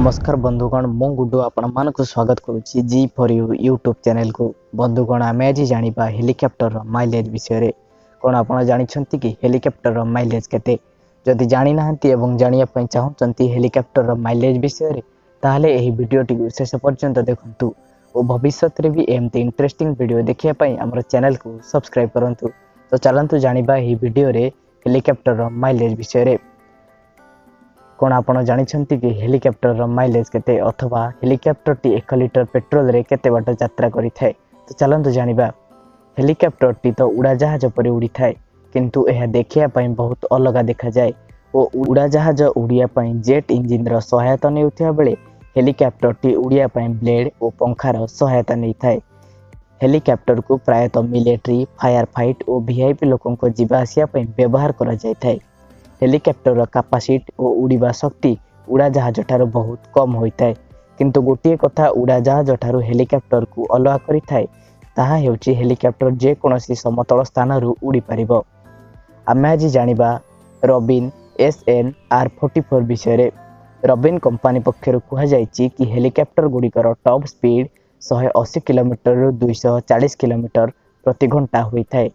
ନମସ୍କାର ବନ୍ଧୁଗଣ, ମୁଁ ଗୁଡୁ ଆପଣମାନଙ୍କୁ ସ୍ୱାଗତ କରୁଛି ଜି ଫର୍ you YouTube ଚ୍ୟାନେଲକୁ। ବନ୍ଧୁଗଣ, ଆମେ ଆଜି ଜାଣିବା ହେଲିକପ୍ଟରର ମାଇଲେଜ୍ ବିଷୟରେ। କ'ଣ ଆପଣ ଜାଣିଛନ୍ତି କି ହେଲିକପ୍ଟରର ମାଇଲେଜ୍ କେତେ? ଯଦି ଜାଣିନାହାନ୍ତି ଏବଂ ଜାଣିବା ପାଇଁ ଚାହୁଁଛନ୍ତି ହେଲିକପ୍ଟରର ମାଇଲେଜ୍ ବିଷୟରେ, ତାହେଲେ ଏହି ଭିଡ଼ିଓଟିକୁ ଶେଷ ପର୍ଯ୍ୟନ୍ତ ଦେଖନ୍ତୁ ଓ ଭବିଷ୍ୟତରେ ବି ଏମିତି ଇଣ୍ଟରେଷ୍ଟିଂ ଭିଡ଼ିଓ ଦେଖିବା ପାଇଁ ଆମର ଚ୍ୟାନେଲକୁ ସବସ୍କ୍ରାଇବ୍ କରନ୍ତୁ। ତ ଚାଲନ୍ତୁ ଜାଣିବା ଏହି ଭିଡ଼ିଓରେ ହେଲିକପ୍ଟରର ମାଇଲେଜ୍ ବିଷୟରେ। କ'ଣ ଆପଣ ଜାଣିଛନ୍ତି କି ହେଲିକପ୍ଟରର ମାଇଲେଜ୍ କେତେ, ଅଥବା ହେଲିକପ୍ଟରଟି 1 ଲିଟର ପେଟ୍ରୋଲରେ କେତେ ବାଟ ଯାତ୍ରା କରିଥାଏ? ତ ଚାଲନ୍ତୁ ଜାଣିବା। ହେଲିକପ୍ଟରଟି ତ ଉଡ଼ାଜାହାଜ ପରି ଉଡ଼ିଥାଏ, କିନ୍ତୁ ଏହା ଦେଖିବା ପାଇଁ ବହୁତ ଅଲଗା ଦେଖାଯାଏ ଓ ଉଡ଼ାଜାହାଜ ଉଡ଼ିବା ପାଇଁ ଜେଟ୍ ଇଞ୍ଜିନର ସହାୟତା ନେଉଥିବା ବେଳେ ହେଲିକପ୍ଟରଟି ଉଡ଼ିବା ପାଇଁ ବ୍ଲେଡ୍ ଓ ପଙ୍ଖାର ସହାୟତା ନେଇଥାଏ। ହେଲିକପ୍ଟରକୁ ପ୍ରାୟତଃ ମିଲିଟାରୀ, ଫାୟାର ଫାଇଟ୍ ଓ ଭିଆଇପି ଲୋକଙ୍କ ଯିବା ଆସିବା ପାଇଁ ବ୍ୟବହାର କରାଯାଇଥାଏ। ହେଲିକପ୍ଟରର କାପାସିଟି ଓ ଉଡ଼ିବା ଶକ୍ତି ଉଡ଼ାଜାହାଜ ଠାରୁ ବହୁତ କମ୍ ହୋଇଥାଏ, କିନ୍ତୁ ଗୋଟିଏ କଥା ଉଡ଼ାଜାହାଜ ଠାରୁ ହେଲିକପ୍ଟରକୁ ଅଲଗା କରିଥାଏ, ତାହା ହେଉଛି ହେଲିକପ୍ଟର ଯେକୌଣସି ସମତଳ ସ୍ଥାନରୁ ଉଡ଼ିପାରିବ। ଆମେ ଆଜି ଜାଣିବା ରବିନ୍ SNR 44 ବିଷୟରେ। ରବିନ୍ କମ୍ପାନୀ ପକ୍ଷରୁ କୁହାଯାଇଛି କି ହେଲିକପ୍ଟର ଗୁଡ଼ିକର ଟପ୍ ସ୍ପିଡ୍ 180 କିଲୋମିଟରରୁ 240 କିଲୋମିଟର ପ୍ରତି ଘଣ୍ଟା ହୋଇଥାଏ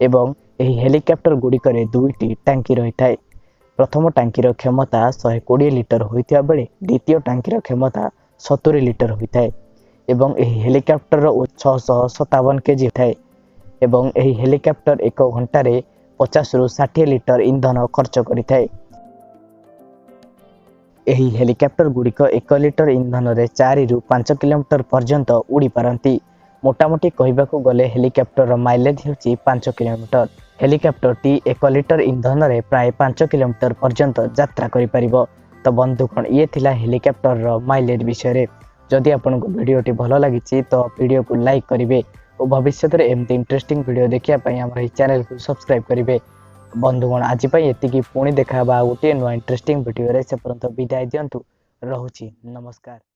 ଏବଂ ଏହି ହେଲିକପ୍ଟର ଗୁଡ଼ିକରେ ଦୁଇଟି ଟାଙ୍କି ରହିଥାଏ। ପ୍ରଥମ ଟାଙ୍କିର କ୍ଷମତା 120 ଲିଟର ହୋଇଥିବା ବେଳେ ଦ୍ୱିତୀୟ ଟାଙ୍କିର କ୍ଷମତା 70 ଲିଟର ହୋଇଥାଏ ଏବଂ ଏହି ହେଲିକପ୍ଟରର 657 କେଜି ଥାଏ ଏବଂ ଏହି ହେଲିକପ୍ଟର ଏକ ଘଣ୍ଟାରେ 50ରୁ 60 ଲିଟର ଇନ୍ଧନ ଖର୍ଚ୍ଚ କରିଥାଏ। ଏହି ହେଲିକପ୍ଟର ଗୁଡ଼ିକ 1 ଲିଟର ଇନ୍ଧନରେ 4ରୁ 5 କିଲୋମିଟର ପର୍ଯ୍ୟନ୍ତ ଉଡ଼ିପାରନ୍ତି। ମୋଟାମୋଟି କହିବାକୁ ଗଲେ ହେଲିକପ୍ଟରର ମାଇଲେଜ୍ ହେଉଛି 5 କିଲୋମିଟର। ହେଲିକପ୍ଟରଟି 1 ଲିଟର ଇନ୍ଧନରେ ପ୍ରାୟ 5 କିଲୋମିଟର ପର୍ଯ୍ୟନ୍ତ ଯାତ୍ରା କରିପାରିବ। ତ ବନ୍ଧୁଗଣ, ଇଏ ଥିଲା ହେଲିକପ୍ଟରର ମାଇଲେଜ୍ ବିଷୟରେ। ଯଦି ଆପଣଙ୍କୁ ଭିଡ଼ିଓଟି ଭଲ ଲାଗିଛି ତ ଭିଡ଼ିଓକୁ ଲାଇକ୍ କରିବେ ଓ ଭବିଷ୍ୟତରେ ଏମିତି ଇଣ୍ଟରେଷ୍ଟିଂ ଭିଡ଼ିଓ ଦେଖିବା ପାଇଁ ଆମର ଏହି ଚ୍ୟାନେଲକୁ ସବସ୍କ୍ରାଇବ୍ କରିବେ। ବନ୍ଧୁଗଣ, ଆଜି ପାଇଁ ଏତିକି। ପୁଣି ଦେଖା ହେବା ଆଉ ଗୋଟିଏ ନୂଆ ଇଣ୍ଟରେଷ୍ଟିଂ ଭିଡ଼ିଓରେ। ସେ ପର୍ଯ୍ୟନ୍ତ ବିଦାୟ ଦିଅନ୍ତୁ, ରହୁଛି, ନମସ୍କାର।